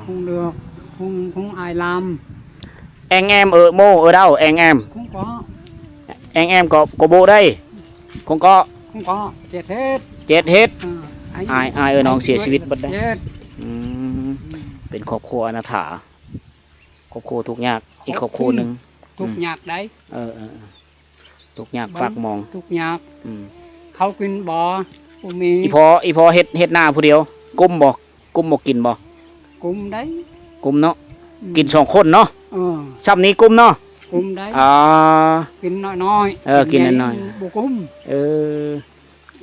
ຄົງເລືອກ ຄົງ ຄົງອາຍລາມ ແອງແອມ ເອີໂມ ເອີດາວ ແອງແອມ ຄົງເກາະ ແອງແອມກໍ ກໍບໍ່ໄດ້ ຄົງເກາະ ຄົງເກາະ ເຈັດເຮັດ ເຈັດເຮັດ. ເອີ ອາຍ ອາຍເອີນ້ອງເສຍຊີວິດເບິດໄດ໋. ອືມ ເປັນຄອບຄົວອະນາຖາ ຄອບຄົວທຸກຍາກ ອີກຄອບຄົວໜຶ່ງ ທຸກຍາກໄດ໋. ເອີ ເອີ ເອີ ທຸກຍາກປາກໝອງ ທຸກຍາກ. ອືມ ເຂົ້າກິນບໍ່ ບໍ່ມີ ອີພໍ່ ອີພໍ່ເຮັດ ເຮັດນາຜູ້ດຽວ ກຸ້ມບໍ່ ກຸ້ມບໍ່ ກິນບໍ່? ກຸ້ມໄດ໋ ກຸ້ມເນາະ. ອືມ ກິນສອງຄົນເນາະ. ເອີ ຊ່ຳນີ້ກຸ້ມເນາະ ກຸ້ມໄດ໋. ອ່າ ກິນນ້ອຍໆ ເອີ ກິນນ້ອຍໆ ບໍ່ກຸ້ມ. ເອີ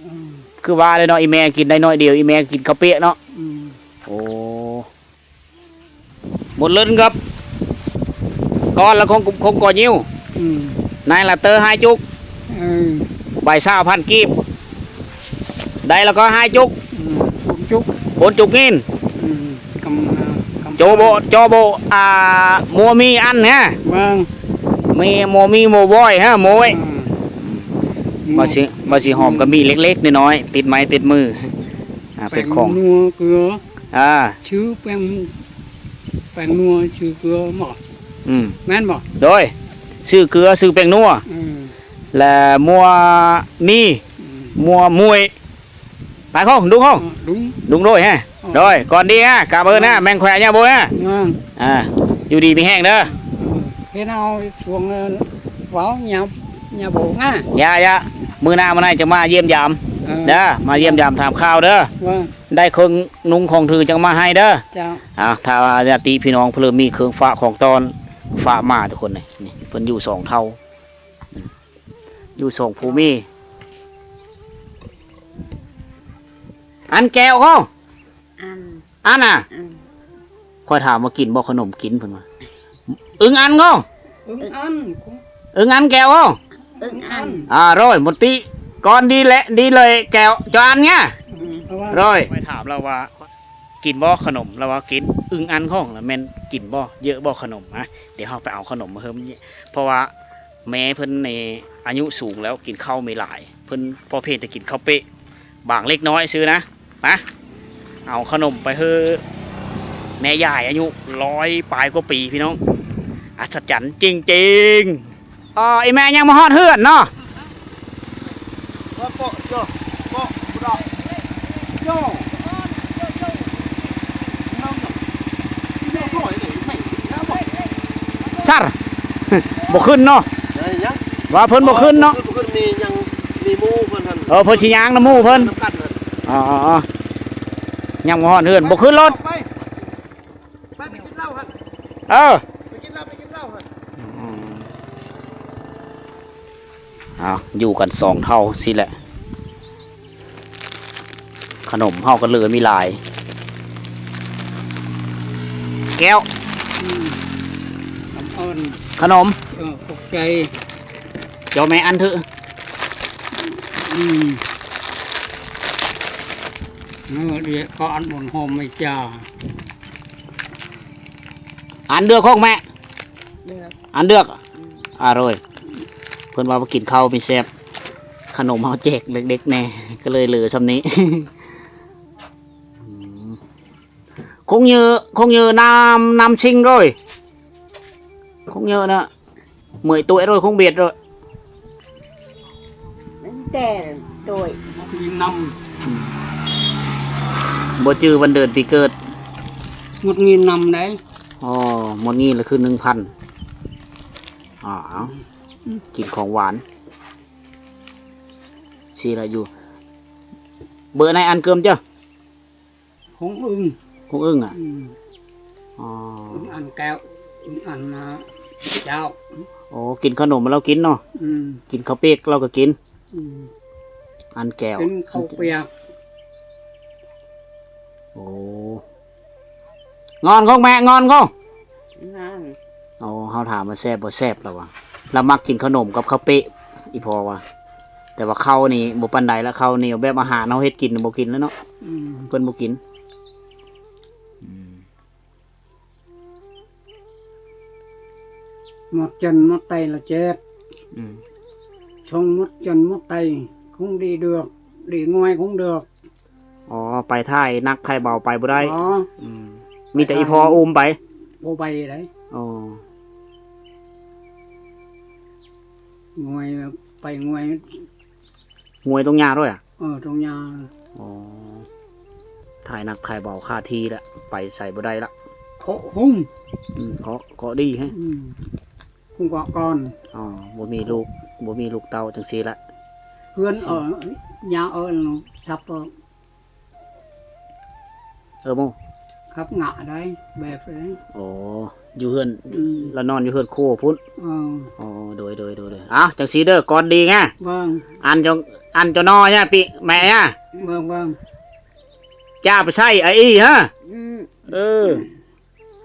ອືມ ຄືວ່າແຫຼະເນາະ ອີແມ່ກິນໄດ້ໜ້ອຍດຽວ ອີແມ່ກິນເຂົ້າປຽກເນາະ. ອືມ ໂອ້ ໝົດເລີນກັບ ກ້ອນລະຄົງ ຄົງກໍຍິ້ວ. ອືມ ນາຍລະເຕີຫ້າຈຸກ. ເອີ ໃບຊາວພັນກີບ ໄດ້ລະກໍຫ້າຈຸກ. ອືມ ຫົກຈຸກ ຫົກຈຸກງິນ. ອືມ ກຳ ກຳ ໂຈໂບ ໂຈໂບ ອ່າ ມົວມີອັນແຮະ ເບິ່ງ ມີມົວມີມົວບອຍແຮະ ໂມຍ. ອືມ ວ່າຊິ ວ່າຊິຫອມກໍມີເລັກໆນ້ອຍໆ ຕິດໄມ້ຕິດມື. ອ່າ ເປັນຂອງ ແປ້ງນົວເກືອ ອ່າ ຊື່ແປ້ງ ແປ້ງນົວຊື່ເກືອບໍ? ອືມ ແມ່ນບໍ? ໂດຍ ຊື່ເກືອ ຊື່ແປ້ງນົວ. ອືມ ແລະ ມົວມີ ອືມ ມົວມວຍ ໄປເຂົ້າ ດຸງເຂົ້າ ເອີ ດຸງ ດຸງໂດຍແຮະ. ເອີ ໂດຍ ກ່ອນດີນະ ກາບເອີ້ນນະ ເອີ ແມ່ງແຂວະຍາໂບນະ. ເອີ ອ່າ ຢູ່ດີມີແຮງເດີ. ເອີ ເຮັດເອົາຊ່ວງເວົ້າຍາ ຍາໂບນະ. ຢ່າ ຢ່າ ມື້ໜ້າມາໃນຈະມາຢ້ຽມຢາມ ເອີ ເດີ ມາຢ້ຽມຢາມຖາມຂ່າວເດີ. ວ່າ ໄດ້ເຄື່ອງນຸ່ງຂອງຖືຈັ່ງມາໃຫ້ເດີ. ເຈົ້າ ອ່າ ຖ້າວ່າຍາດຕິພີ່ນ້ອງເພິ່ນມີເຄື່ອງຝາກຂອງຕ້ອນ ຝາກມາທຸກຄົນນີ້. ນີ້ເພິ່ນຢູ່ສອງເຖົ້າ ຢູ່ສອງຜົວເມຍ. ອັນແກ້ວເຮົາ ອັນ ອັນນະ ອືມ ຂ້ອຍຖາມວ່າກິນບໍ່ຂະໜົມ ກິນ ເພິ່ນວ່າ ອຶງອັນເຮົາ ອຶງອັນ ອຶງອັນແກ້ວເຮົາ ອຶງອັນ ອ່າ ຮ້ອຍ ໝົດຕິ ກ່ອນດີແຫຼະ ດີເລີຍແກ້ວ ເຈົ້າອັນເນຍ. ອືມ ເພາະວ່າ ຮ້ອຍ ຂ້ອຍຖາມລາວວ່າ ກິນບໍ່ຂະໜົມ ລາວວ່າກິນ ອຶງອັນຂອງລະແມ່ນກິນບໍ່ ເຍອະບໍ່ຂະໜົມນະ. ດຽວເຮົາໄປເອົາຂະໜົມມາເພີ່ມ ເພາະວ່າແມ່ເພິ່ນນີ້ອາຍຸສູງແລ້ວ ກິນເຂົ້າບໍ່ຫຼາຍ ເພິ່ນພໍພຽງແຕ່ກິນເຂົ້າເປະ ບາງເລັກນ້ອຍຊື່ນະ. ມາ ເອົາຂະໜົມໄປໃຫ້ແມ່ຍາຍ ອາຍຸຮ້ອຍປາຍກວ່າປີ ພີ່ນ້ອງ. ອັດສະຈັນຈິງໆ. ອໍ ອີແມ່ຍັງບໍ່ຮອດເຮືອນເນາະ. ຊັດ ບໍ່ຂຶ້ນເນາະ. ເອີ ຍັງ ວ່າເພິ່ນບໍ່ຂຶ້ນເນາະ. ບໍ່ຂຶ້ນ ບໍ່ຂຶ້ນ ມີຍັງ ມີໝູ່ເພິ່ນຫັ້ນ. ເອີ ເພິ່ນຊິຍ່າງນຳໝູ່ເພິ່ນ ນຳກັນຫັ້ນ. ອໍໆໆ ຍັງບໍ່ຮອດເຮືອນ ບໍ່ຂຶ້ນລົດ. ໄປ ໄປ ໄປກິນເຫຼົ້າຫັ້ນ. ເອີ ໄປກິນເຫຼົ້າ ໄປກິນເຫຼົ້າຫັ້ນ. ອືມ ເອົາ ຢູ່ກັນສອງເຖົ້າຊີ້ແຫຼະ. ຂະໜົມເຮົາກໍເຫຼືອມີຫຼາຍ. ແກ້ວ ອືມ ຂະໜົມ ເອີ ຂອບໃຈ. ເຈົ້າແມ່ອັນເຖາະ. ອືມ ເມື່ອດຽວກໍອັນບຸນໂຮມໄມຈາ ອັນເດືອກຂອງແມ່ ເດືອກ ອັນເດືອກ. ອືມ ອາໂດຍ ເພິ່ນວ່າກິນເຂົ້າມີແຊບ ຂະໜົມເຮົາແຈກເດັກໆແດ່ ກໍເລີຍເຫຼືອຊ່ຳນີ້. ອືມ ຄົງເຍີ ຄົງເຍີນ້ຳ ນ້ຳຊິງໂດຍ ຄົງເຍີນະ. ເມື່ອຍຕົວໂດຍ ຄົງບຽດໂດຍ ມັນແຕ່ຕົວ ມີນຳ ອືມ ບໍ່ຈື່ວັນເດືອນປີເກີດ ໝົດເງິນນຳໄດ໋. ອໍ ໝົດເງິນລະຄືໜຶ່ງພັນ. ອໍ ເອົາ ອືມ ກິນຂອງຫວານ ຊິລະຢູ່ ເບີໃນອັນເກີມເຈົ້າ. ຄົງອຶ້ງ ຄົງອຶ້ງອະ. ອືມ ອໍ ອຶ້ງອັນແກ້ວ ອຶ້ງອັນນະ ເຈົ້າ. ໂອ້ ກິນຂະໜົມລາວກິນເນາະ. ອືມ ກິນເຂົ້າປຽກລາວກໍກິນ. ອືມ ອັນແກ້ວ ເປັນເຂົ້າປຽກ. ໂອ້ ງອນຄົງແມ່ ງອນຄົງ. ງາມ. ອໍ ເຮົາຖາມວ່າແຊບບໍ່ແຊບ ລາວວ່າ ລາວມັກກິນຂະໜົມກັບເຂົ້າເປະ ອີພໍ່ວ່າ. ແຕ່ວ່າເຂົ້ານີ້ບໍ່ປານໃດລະ ເຂົ້າໜຽວແບບອາຫານເຮົາເຮັດກິນບໍ່ກິນແລ້ວເນາະ. ອືມ ເພິ່ນບໍ່ກິນ. ອືມ ໝົດຈັນໝົດໄຕລະເຈັບ. ອືມ ຊົງໝົດຈັນໝົດໄຕ ຄົງດີເດືອກ ດີງວຍຄົງເດືອກ. ອໍ ໄປຖ່າຍໜັກຖ່າຍເບົາໄປບໍ່ໄດ້. ອໍ ອືມ ມີແຕ່ອີພໍ່ອຸ້ມໄປ. ບໍ່ໄປໃດ໋. ອໍ ງວຍ ໄປງວຍ ງວຍຕົງຫຍ້າດ້ວຍອະ? ເອີ ຕົງຫຍ້າ. ອໍ ຖ່າຍໜັກຖ່າຍເບົາຄາທີ່ລະ ໄປໃສບໍ່ໄດ້ລະ. ເຄາະຫຸ້ມ. ອືມ ເຄາະ ເຄາະດີແຮງ. ອືມ ຫຸ້ມເກາະກ່ອນ. ອໍ ບໍ່ມີລູກ ບໍ່ມີລູກເຕົ້າຈັ່ງຊີ້ລະ. ເພື່ອນ ຊິ ເອີ ຫຍ້າເອີ ສັບ ເອີ ເອີໂມ ຂັບຫງາໄດ້ແບບ. ອໍ ຢູ່ເຮືອນ ອືມ ລະນອນຢູ່ເຮືອນຄົວພຸ້ນ. ເອີ ອໍ ໂດຍ ໂດຍ ໂດຍ ໂດຍ. ອ້າວ ຈັ່ງຊີ້ເດີ ກ່ອນດີງາ ເບິ່ງ ອັນຈະ ອັນຈະນໍຍາ ປິແມ່ຍາ ເບິ່ງ ເບິ່ງ ຈ້າໄປໃສ່ອາອີຮະ. ອືມ ເອີ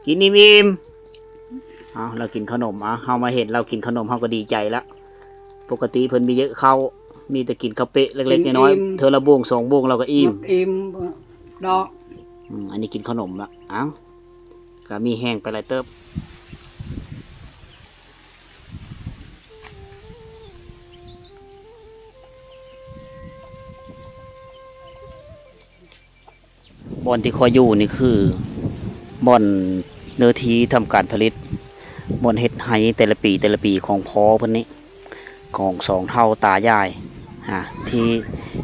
ກິນອີ່ມໆ. ເອົາ ລາວກິນຂະໜົມ ເອົາ ເຮົາມາເຫັນລາວກິນຂະໜົມ ເຮົາກໍດີໃຈລະ. ປົກກະຕິເພິ່ນມີເຍອະເຂົ້າ ມີແຕ່ກິນເຂົ້າເປະເລັກໆນ້ອຍໆ ເທື່ອລະບົ້ງສອງບົ້ງລາວກໍອີ່ມ ໝົດອີ່ມດອກ. ອືມ ອັນນີ້ກິນຂະໜົມລະ. ເອົ້າ ກໍມີແຮງໄປຫຼາຍເຕີບ. ບ່ອນທີ່ຂ້ອຍຢູ່ນີ້ຄືບ່ອນເນື້ອທີ່ທຳການຜະລິດ ບ່ອນເຮັດໄຮ່ແຕ່ລະປີ ແຕ່ລະປີຂອງພໍ່ເພິ່ນນີ້ ຂອງສອງເຖົ້າຕາຍາຍ ອາ ທີ່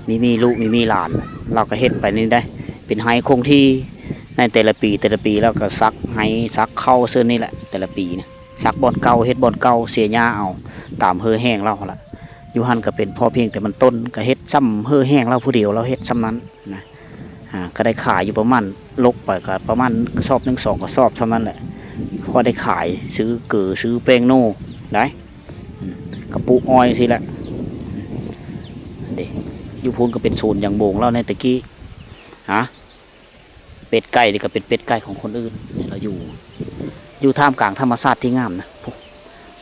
ມີ ມີລູກມີ ມີຫຼານ ລາວກໍເຮັດໄປນີ້ໄດ໋ ເປັນໄຮ່ຄົງທີ່ໃນແຕ່ລະປີ ແຕ່ລະປີ ລາວກໍສັກໄຮ່ສັກເຂົ້າເຊິ່ນນີ້ແຫຼະ ແຕ່ລະປີນະ ສັກບ່ອນເກົ່າ ເຮັດບ່ອນເກົ່າ ເສຍຫຍ້າເອົາ ຕາມເຮີແຫ້ງລາວຫັ້ນລະ. ຢູ່ຫັ້ນກໍເປັນພໍພຽງແຕ່ມັນຕົ້ນ ກໍເຮັດຊ່ຳເຮີແຫ້ງລາວຜູ້ດຽວ ລາວເຮັດຊ່ຳນັ້ນນະ. ອາ ກໍໄດ້ຂາຍຢູ່ປະມານ ລົກໄປກໍປະມານກະສອບໜຶ່ງ ສອງກະສອບ ຊ່ຳນັ້ນແຫຼະ ພໍໄດ້ຂາຍ ຊື້ເກີ ຊື້ແປ້ງໂນໄດ້ ອືມ ກະປູກອ້ອຍຊີ້ແຫຼະ. ເດ້ ຢູ່ພຸ້ນກໍເປັນສວນຢາງບົງລາວໃນແຕ່ກີ້ ຮະ ເປັດໄກ່ນີ້ກໍເປັນເປັດໄກ່ຂອງຄົນອື່ນ ລາວຢູ່ ຢູ່ທ່າມກາງທຳມະຊາດທີ່ງາມນະ. ພູ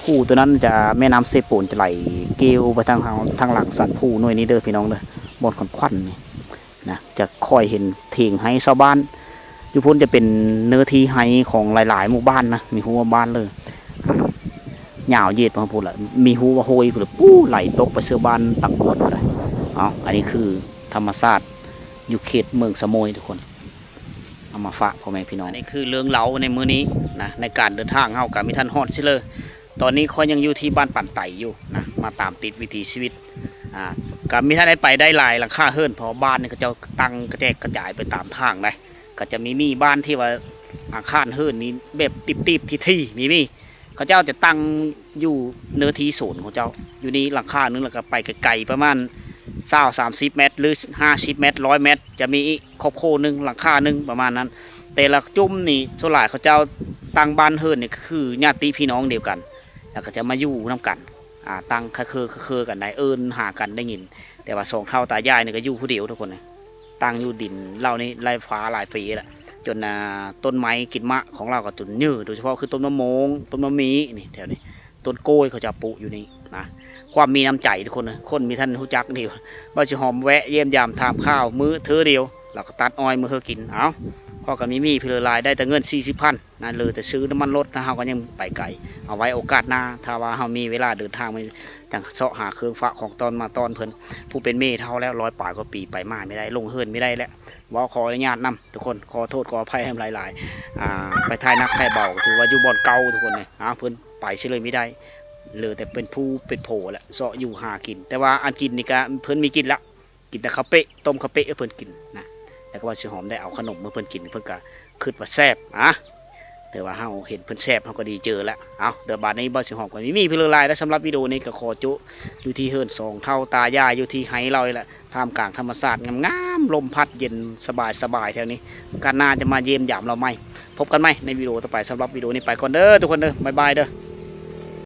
ພູຕົວນັ້ນຈະແມ່ນ້ຳເຊໂປນຈະໄຫຼກ່ຽວໄປທາງ ທາງ ທາງຫຼັງສັນພູໜ່ວຍນີ້ເດີພີ່ນ້ອງເດີ ບ່ອນຂວັນໆນີ້ ນະ ຈະຄ່ອຍເຫັນຖຽງໄຮ່ຊາວບ້ານ. ຢູ່ພຸ້ນຈະເປັນເນື້ອທີ່ໄຮ່ຂອງຫຼາຍໆໝູ່ບ້ານນະ ມີຮູ້ວ່າບ້ານເລີຍ ຍາວເຢັດມາພຸ້ນລະ ມີຮູ້ວ່າໂຮຍພຸ້ນລະ ປູ້ ໄຫຼຕົກໄປເຊື່ອບ້ານຕັງກວນພຸ້ນລະ. ເອົາ ອັນນີ້ຄື ທຳມະຊາດຢູ່ເຂດເມືອງສະໂໝຍທຸກຄົນ ເອົາມາຝາກພໍ່ແມ່ພີ່ນ້ອງ. ອັນນີ້ຄືເລື່ອງເລົ່າໃນມື້ນີ້ນະ ໃນການເດີນທາງເຮົາກໍມີທັນຮອດຊິເລີຍ. ຕອນນີ້ຂ້ອຍຍັງຢູ່ທີ່ບ້ານປັນໄຕຢູ່ນະ ມາຕາມຕິດວິຖີຊີວິດ ອ່າ ກໍມີທັນໄດ້ໄປໄດ້ຫຼາຍຫຼັງຄາເຮືອນ ເພາະບ້ານນີ້ເຂົາເຈົ້າຕັ້ງກະແຈກກະຈາຍໄປຕາມທາງໃດ໋. ກໍຈະມີ ມີບ້ານທີ່ວ່າອາຄານເຮືອນນີ້ແບບຕິບໆ ຖີ່ໆ ມີ ມີ ເຂົາເຈົ້າຈະຕັ້ງຢູ່ເນື້ອທີ່ສວນຂອງເຈົ້າ ຢູ່ນີ້ຫຼັງຄາໜຶ່ງ ແລ້ວກໍໄປໄກໆ ປະມານຊາວສາມສິບແມັດ ຫຼື ຫ້າສິບແມັດ ຮ້ອຍແມັດ ຈະມີອີກຄອບຄົວໜຶ່ງ ຫຼັງຄາໜຶ່ງ ປະມານນັ້ນ. ແຕ່ລະຈຸ້ມນີ້ສ່ວນຫຼາຍເຂົາເຈົ້າຕັ້ງບ້ານເຮືອນນີ້ຄືຍາດຕິພີ່ນ້ອງດຽວກັນ ແລ້ວກໍຈະມາຢູ່ນຳກັນ ອ່າ ຕັ້ງຄະເຄີ ຄະເຄີກັນໄດ້ ເອີ້ນຫາກັນໄດ້ຍິນ. ແຕ່ວ່າສອງເຖົ້າຕາຍາຍນີ້ກໍຢູ່ຜູ້ດຽວທຸກຄົນນະ ຕັ້ງຢູ່ດິນເຫຼົ່ານີ້ຫຼາຍຟ້າຫຼາຍເຟແຫຼະ ຈົນ ອ່າ ຕົ້ນໄມ້ກິນໝາກຂອງລາວກໍຈົນເຍີ້ ໂດຍສະເພາະຄືຕົ້ນມະມ່ວງ ຕົ້ນມະໝີ່ນີ້ ແຖວນີ້ ຕົ້ນໂກ້ຍເຂົາເຈົ້າປູກຢູ່ນີ້ນະ. ຄວາມມີນ້ຳໃຈທຸກຄົນເອີຍ ຄົນມີທັນຮູ້ຈັກດຽວ ບ່າວຊິຫອມແວະຢ້ຽມຢາມຖາມຂ່າວມື້ເທື່ອດຽວ ແລ້ວກໍຕັດອ້ອຍມື້ເຮືອກິນ. ເອົ້າ ເພາະກໍມີມີເພື່ອຫຼາຍ ໄດ້ແຕ່ເງິນສີ່ສິບພັນ ນັ້ນເລີຍ ແຕ່ຊື້ນ້ຳມັນລົດນະ ເຮົາກໍຍັງໄປໄກ. ເອົາໄວ້ໂອກາດໜ້າ ຖ້າວ່າເຮົາມີເວລາເດີນທາງ ຈັ່ງເຊາະຫາເຄື່ອງຝາກຂອງຕ້ອນມາຕ້ອນເພິ່ນ. ຜູ້ເປັນແມ່ເຖົ້າແລ້ວ ຮ້ອຍປາຍກວ່າປີ ໄປມາບໍ່ໄດ້ ລົງເຮືອນບໍ່ໄດ້ແລ້ວ. ເວົ້າຂໍອະນຸຍາດນຳທຸກຄົນ ຂໍໂທດຂໍອະໄພນຳຫຼາຍໆ. ອ່າ ໄປຖ່າຍໜັກຖ່າຍເບົາ ຖືວ່າຢູ່ບ່ອນເກົ່າທຸກຄົນເອີຍ. ອ້າວ ເພິ່ນໄປຊິເລີຍບໍ່ໄດ້ ເຫຼືອແຕ່ເປັນຜູ້ເປັນໂພແຫຼະ ເຊາະຢູ່ຫາກິນ. ແຕ່ວ່າອັນກິນນີ້ກະເພິ່ນມີກິນລະ ກິນແຕ່ເຂົ້າເປະ ຕົ້ມເຂົ້າເປະໃຫ້ເພິ່ນກິນນະ. ແລ້ວກໍບ່າວຊິຫອມໄດ້ເອົາຂະໜົມໃຫ້ເພິ່ນກິນ ເພິ່ນກໍຄິດວ່າແຊບ. ອາ ແຕ່ວ່າເຮົາເຫັນເພິ່ນແຊບ ເຮົາກໍດີເຈີແລ້ວ. ເອົ້າ ດຽວບາດນີ້ບ່າວຊິຫອມກໍມີມີເພິ່ນຫຼາຍໆ ແລ້ວສຳລັບວິດີໂອນີ້ກໍຂໍໂຈະຢູ່ທີ່ເຮືອນສອງເຖົ້າຕາຍາຍ ຢູ່ທີ່ໄຮ່ລາວນີ້ແຫຼະ ທ່າມກາງທຳມະຊາດງາມໆ ລົມພັດເຢັນສະບາຍໆ ແຖວນີ້. ໂອກາດໜ້າຈະມາຢ້ຽມຢາມລາວໃໝ່ ພົບກັນໃໝ່ໃນວິດີໂອຕໍ່ໄປ. ສຳລັບວິດີໂອນີ້ໄປກ່ອນເດີທຸກຄົນເດີ ບາຍບາຍເດີ.